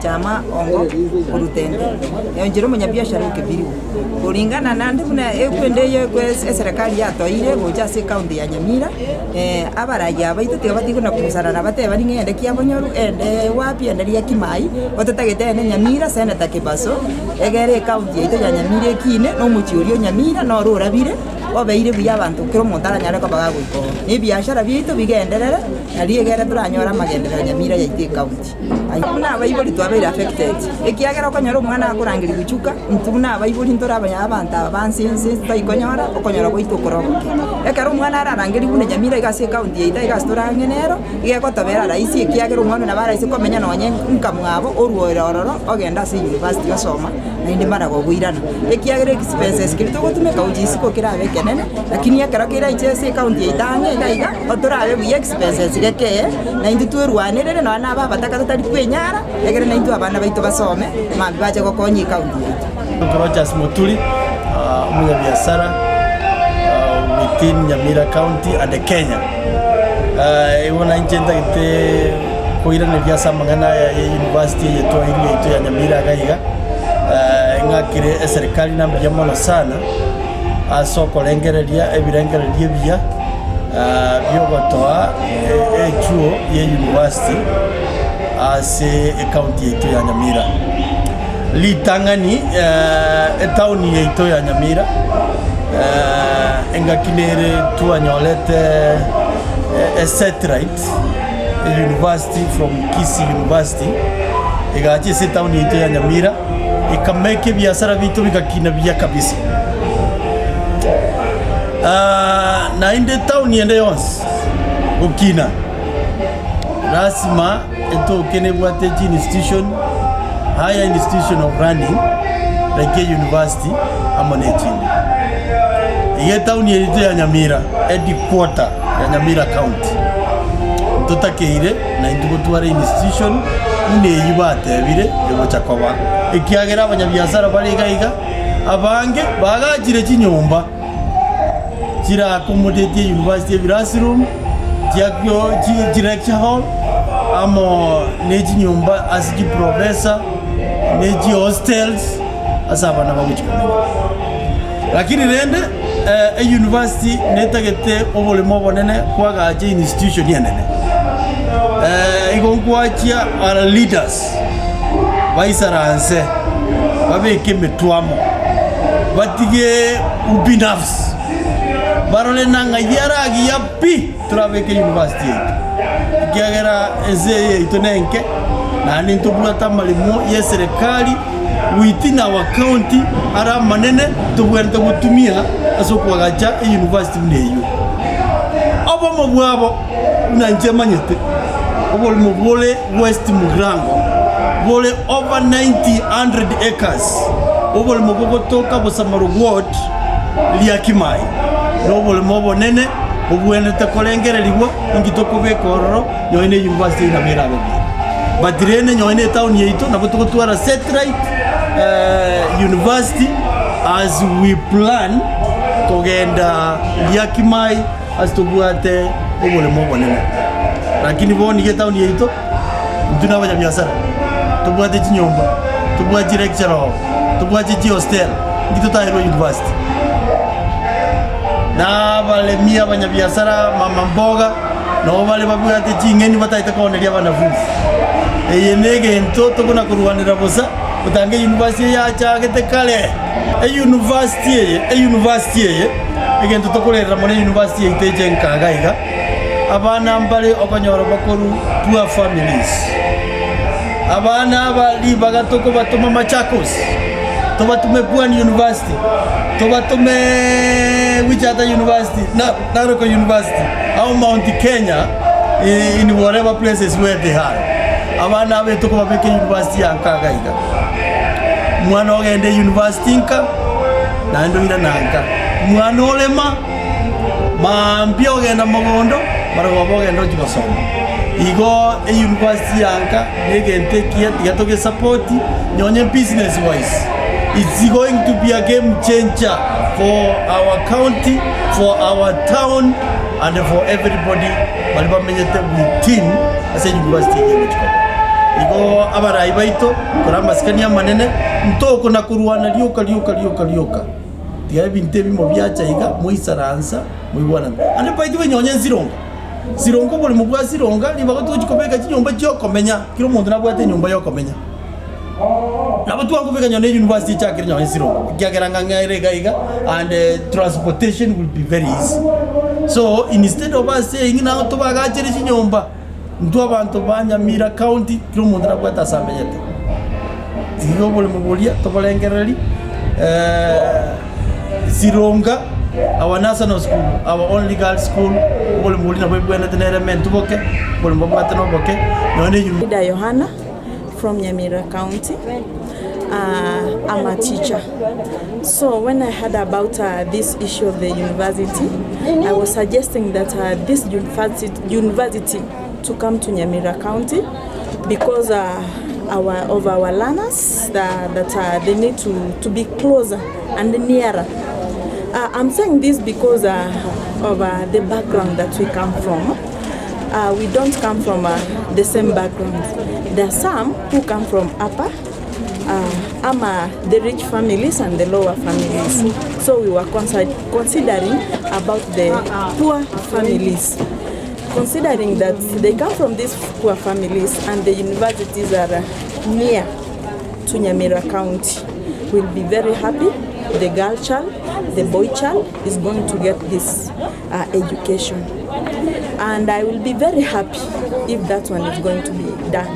Mochama Ongo korwa Tente, inche omonyabiashara o Kebirigo. Koringana naende buna ekwende eye eserekari yatoeire gocha ase ecounty ya Nyamira, abarayia baito tiga batige na kosarana batebani ng'a ende kiabonyoru, ende wapi, ende riakimai, gototagete ende Nyamira, Senator Kebaso, egere ecounty yaito ya Nyamira ekine, na omochie oria o Nyamira noro orabire. Obeire buya abanto kera omonto aranyare koba gagoika oo, na ebiashara biaito bigenderere, nario egere toranyore amagenderero Nyamira yaito ecounty. Ayio buna abaibori twabeire affected, ekiagera okonyora omwana akorangeria gochuka, intwe buna abaibori ntore abanya abanto aba ba nse nse titari-konyora okonyora gwaito okore ogoke. Ekero omwana ararangerigwe buna Nyamira iga ase ecounty yaito iga ase torang'e nero, iga egotobera rahisi ekiagera omwana oyo nabo araise komenya nonye nka mwabo orwore ororo ogende ase university osoma. naende mara gokoirana, ekiagera expenses keria togotumeka gochia isiko kerabe ekenene, lakini ekero keraiche ase ecounty yaito ang'e iga iga, otorabe buya expenses gekee, naintwe twerwanerere nonya na aba abataka totari kwenyara, egere naintwe abana baito basome, mambia bache gokonya ecounty yaito. Rogers Muturi, omonyabiasara within Nyamira County and Kenya. Igo nainche ntagete koiraneria ase amang'ana aya ye university eye twairwe yaito ya Nyamira iga iga, ng'akire eserikali na mbuya mono sana ase okorengereria ebirengererio ebiya biogotoa echuo ye university ase ecounty yaito ya Nyamira. Ritang'ani etaoni yaito ya Nyamira engaki nere twanyorete esatellite university from Kisii University egacha ase etaoni yaito ya Nyamira ekamake ebiasara biaito bigakina buya kabisa. Naende etaoni ende yonsi gokina lasima Etoke nebwate chiinstitution, higher institution of learning like euniversity amo ne echinde. Iga etaoni eye yaito ya Nyamira, headquarter ya Nyamira county, ntotakeire naintwe gotwara institution buna eywo batebire egocha koba, ekiagera abanyabiasara bare iga iga abange bagachire chinyomba. chira accommodate university ebirasiroom, chi lecture hall, amo ne chinyomba ase chiprofessor, ne chihostels ase abana bagochi komenya. Lakini rende euniversity netagete oboremo obonene kwagacha einstitution enene. Igo nkwachia our leaders baisaranse babeke emetwe amo, batige ubinafsi, barore na ng'ai aragiya pi torabeke university yaito, ekiagera ense eye yaito nenke, naende ntobwate amaremo ya eserekari within our county are amanene tobwenerete gotumia ase okoagacha euniversity buna eywo. Obomo bwabo buna inche manyete, oboremo bore West Mugirango bore over 900 acres, oboremo bogotoka Bosamaro Ward, Riakimai, noboremo obonene bobwenerete korengererigwa inki tokobeka ororo nonye ne university eyio nabo erabe buya. But rende nonye ne etown yaito nabo togotwara satellite university as we plan kogenda Riakimai Ase tobwate oboremo obonene, lakini bono iga etown yaito intwe na abanyabiasara tobwate chinyomba, tobwate chilecture hall, tobwate chihostel, inki totaerwe university? Na abaremi abanyabiasara, mama mboga, nabo bare babwate ching'eni batagete kooneria abanafunzi. Eye na egento tokona korwanera bosa, gotanga euniversity eye yachagete kare. Euniversity eye, euniversity eye. Egento tokorerera mono university yaito eche nka iga iga, abana mbare okonyora bakorwa poor families. Abana aba ribaga tokobatoma Machakos, tobatome Pwani University, tobatome which other university, Na- Narok University, au Mount Kenya, in whatever places where they are. Abana aba etokobabeka university ya nka iga iga. Omwana ogende university nka, naende oirane nka. Omwana orema, mambia ogenda mogondo, barabwo ogenda ochia gosoma. Igo euniversity ya nka na egento ekiya tiga togesapoti nonye business wise, it's going to be a game changer for our county, for our town and for everybody baria bamenyete within ase university eye egochia koba. Igo abarai baito kora amasikani amanene, ntokona korwana rioka rioka rioka rioka. Tiga ebinto ebimo biacha iga, moisaransa, moigwanane. Ande by the way nonye nsironga, sironga oboremo bwa sironga ribaga togochi kobeka chinyomba chiokomenya, kera omonto nabwate enyomba yokomenya. Nabo twakobeka nonye na university echakire nonye sironga, ekiagera ng'a ng'a ere iga iga and transportation will be very easy. So instead of us saying ng'a tobagachere chinyomba. Intwe abanto ba Nyamira County, kera omonto nabwate ase amenyete. Tiga oboremo boria toborengereri Sironga, our national school, our only girls school, oboremo boria nabo ebwenerete nere ementu boke, oboremo babwate noboke, nonya ne uni. Ida Yohana from Nyamira County. I'm a teacher. So when I heard about this issue of the university, I was suggesting that this university, university to come to Nyamira County because our, of our learners that, that they need to, to be closer and nearer. I'm saying this because of the background that we come from. We don't come from the same background. There are some who come from upper ama the rich families and the lower families. So we were considering about the poor families. Considering that they come from these poor families and the universities are near to Nyamira County, we'll be very happy the girl child, the boy child is going to get this education. And I will be very happy if that one is going to be done.